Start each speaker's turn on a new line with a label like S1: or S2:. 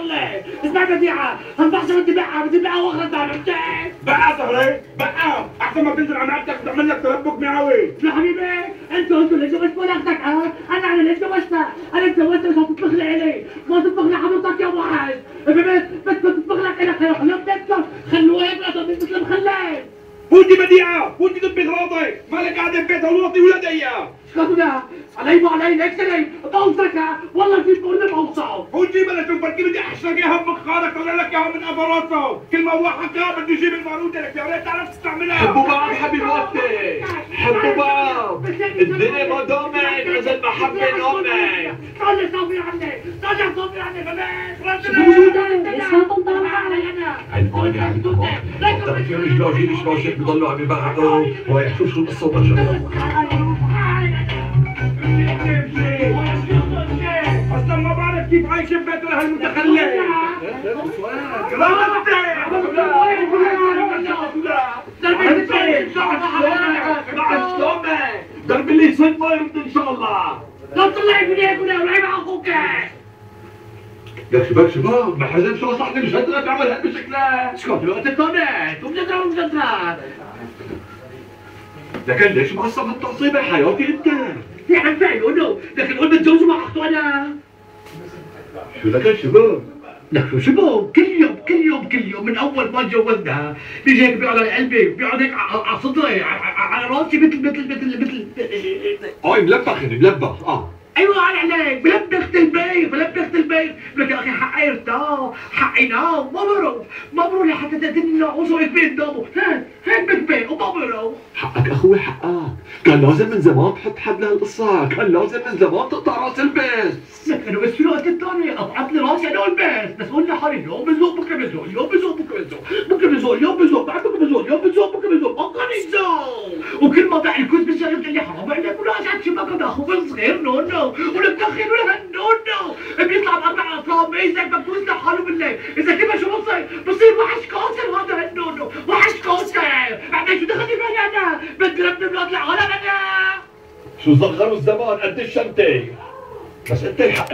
S1: الله. اسمع بديعة، هالبحث بدي بقى، بدي بقى واخرج على
S2: بقى صهري بقى، احسن ما تنزل على معدتك وتعمل لك تلبك معوي.
S1: يا حبيبي انتوا اللي جوزت ولا اه انا اللي تجوزتها، انا تجوزت مش هتطبخ لي الي، ما تطبخ لي حضرتك يا وحش، بس بدكم تطبخ لك الك، خلوها بيتكم، خلوها هيك مثل المخلل.
S2: فوتي بديعة، فوتي دبي اغراضك، مالك قاعدة ببيت هالواطي ولا دقيقة.
S1: شو ده؟ علي وعلي ليك سلي، بوصك والله في بقول بوصعه.
S2: فوتي بلا شوف بركي بدي احشرك اياها بمخارك، طلع لك اياها من قفا راسه، كل ما واحد حكى بدي اجيب البارودة لك، يا ريت تعرف تستعملها.
S3: حبوا بعض حبيباتي، حبوا بعض، الدنيا ما دامت اذا المحبة نامت.
S1: طلع صافي عني، طلع صافي عني بابا.
S4: لساتهم طالعة.
S3: الآن يعني كمان في رجلاجين شراشين بضلوا عم يبعقوا ورايح شوف شو القصة وبرجع.
S2: اصلا ما بعرف كيف عايش ببيته لهالمتخلف.
S3: درب اللي يصد ما يرد ان شاء الله.
S1: لا تطلعي من هيك ولا ولعي مع اخوك.
S3: لك شباب شباب ما حزن شو صحتي مش قادرة تعمل هالمشكلة.
S1: اسكت الوقت الطابت وبنضرب وبنضرب.
S3: لكن ليش معصب هالتعصيبة حياتي انت؟
S1: يا عم عيونه، لكن قول بتجوزوا مع اخته انا.
S3: شو لكن شباب؟
S1: لك شو شباب؟ كل يوم كل يوم كل يوم من اول ما تجوزنا بيجي هيك بيقعد على قلبي، بيقعد هيك على صدري، على راسي مثل مثل مثل مثل
S3: ملبخ يعني ملبخ.
S1: ايوه على عليك، بلبخت البيت بلبخت البيت، لك يا اخي حقي ارتاح، حقي نام، ما بروح ما بروح لحتى تقتلني الناعوس وهيك قدامه، هيك هيك بكبي وما بروح.
S3: حقك اخوي حقك، كان لازم من زمان تحط حد لهالقصة، كان لازم من زمان تقطع راس البيت.
S1: لك انا بس في الوقت الثاني قطعت لي راسي انا والبيت، بس قول لحالي اليوم بزوق بكره بزوق، اليوم بزوق بكره بزوق، بكره بزوق اليوم بزوق، بعد بكره بزوق، اليوم بزوق بكره بزوق، ما كان يزوق، وكل ما بقى الكوز بزوق بتقول لي حرام عليك ولا قعدت شباك اخوك الصغير نو نو، ولا بدخن ولا نو نو، بيطلع باربع اطراف ميزك مكبوس لحاله بالليل، اذا كبر شو بصير؟ بصير وحش كوسر هذا النونو، وحش كوسر، بعدين شو دخلني فيني انا؟ بدي ربي بلاد العالم انا.
S3: شو صغروا الزمان قد الشنطة، بس انت الحق